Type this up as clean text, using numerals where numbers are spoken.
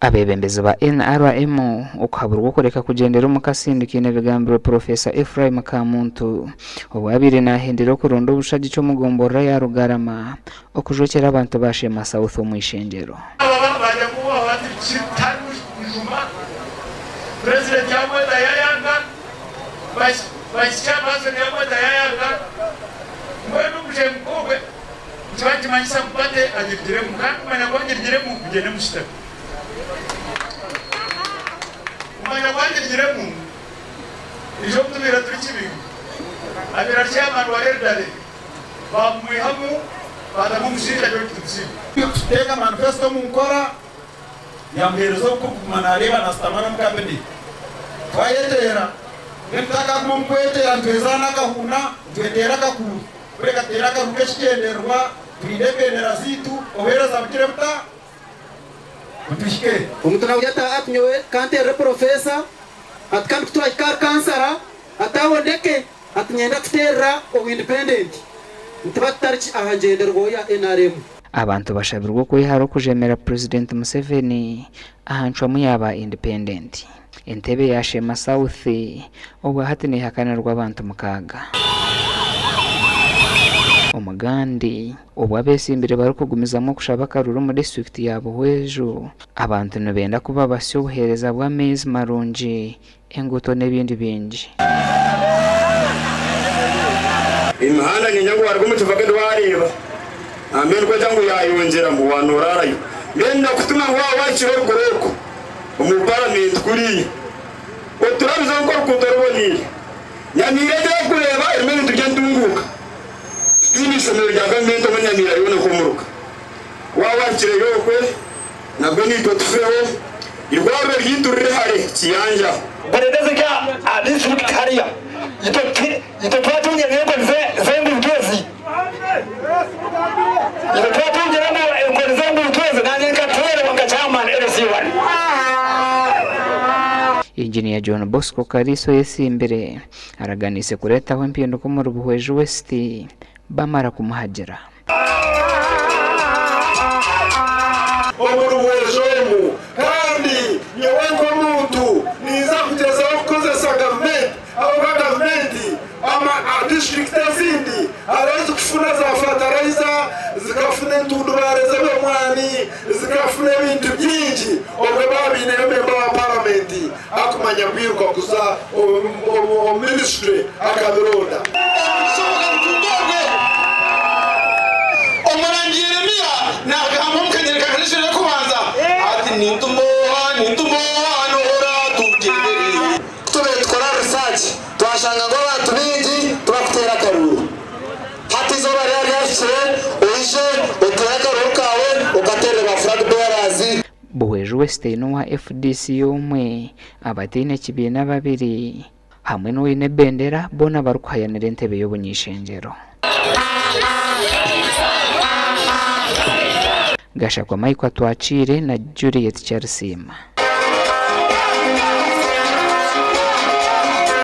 Abeebembezi ba NRM okuhaburwa okureka kugyendera omu kasindikaine bigambirwe Purofeesa Ephraim Kamuntu obu abaire nahendera okuronda obushagiki omu gomborora ya Rugarama okujwekyera abantu ba Sheema South omu ishengyero. Kumanya ku agirugiremu, eija obu tubaire turi kibingo, abaire ari chairman wa Elderly baamwihamu baatamu omushaija George Tumusiime. Kuteeka manifesto omu nkora, yamuheereza obukuru kuguma nareeba nasitama n'omu cabinet. Twayeteera, mbwenu tutakaguma omu kweteera nitwezaana akahuuna, nitweteera akakuuri, kureka tuteere akaruuru k'ekigyendererwa, turinde ebendera zaitu, obuheereza bugire buta? Butuhike. Omuntu nawe ati ati nyowe kanterere Professor, ati kandi kutwahika ahari kansara, ati aho ndeke, ati nyenda kuterera obu independent. Nituba tutari aha ngyenderwaho ya nrm. Abantu bashabirwe okwehara okujemera Purezidenti Museveni aha ncwamu ya ba independent. Entebe ya Sheema South obwahati nehakanirwa abantu mukaaga. Omugandi, Obwo abetsimbire barikugumizamu okushaba akaruru omu disiturikiti ya Buhweju, abantu nibenda kuba basya obuheereza bw'amaizi marungi, enguuto n'ebindi bingi. Emihanda niinyija ngu waruga omu kifo waareeba nambwenu kweta ngu yaayongyera ngu waanoraarayo. Mbwenu ndakutuma ngu waaba wahikire oruguru okwo omu paramenti kuriya oturabizeho nk'oruguuto ruboneire. Nyamiira egi orikureeba erimu ebintu by'entunguuka. Titwine ishomero rya gavumenti omu Nyamiira yoona nk'omuruka. Waaba wahikireyo okwe, nabwo naitwe tufeho. Eirwariro ryaitu riri hare kiyanja. Buremeezi nka aha disiturikiti hariya itwe twatungire enkoni z'enguuto ezi itwe twatungire enkoni z'enguuto ezi nanye nkateerwa nka chairman LC1. Engineer John Bosco Kariisa oyetsimbire Araganiise kureetaho empinduka omuri Buhweju West bamara kumuhagira. Omuri Buhweju omu kandi nyowe nk'omuntu ninza kugyezaho kukozesa gavumenti ahabw'okuba gavumenti ama disiturikiti ezindi hariho ezikufuna za fatarayiza, zikafuna entundubaare z'ebimwani, zikafuna ebintu bingi obwo baaba baineyo memba wa paramenti. Akumanya kwiruka kuza omu minisitule akabironda. Omugisha ogukagutunga ogwe. Omurangi Yeremia naagamba omu kanyereka k'enshuro y'okubanza ati, Nintuma oha, nintuma oha, n'oha oraatugyendere? Ku tubaire nitukora research twashanga ngu abantu baingi tibakuteera akaruuru. Hati eizooba ryaba ryahikire oije oteere akaruuru kaawe okateerere ba flag bearers. Buhweju West eine owa FDC omwe, abataine kibiina babiri hamwe n'oine ebendera boona barikuhayanira entebe y'obuny'eishengyero. Gashakwa Michael Atwakiire na Juliet Kyarisiima.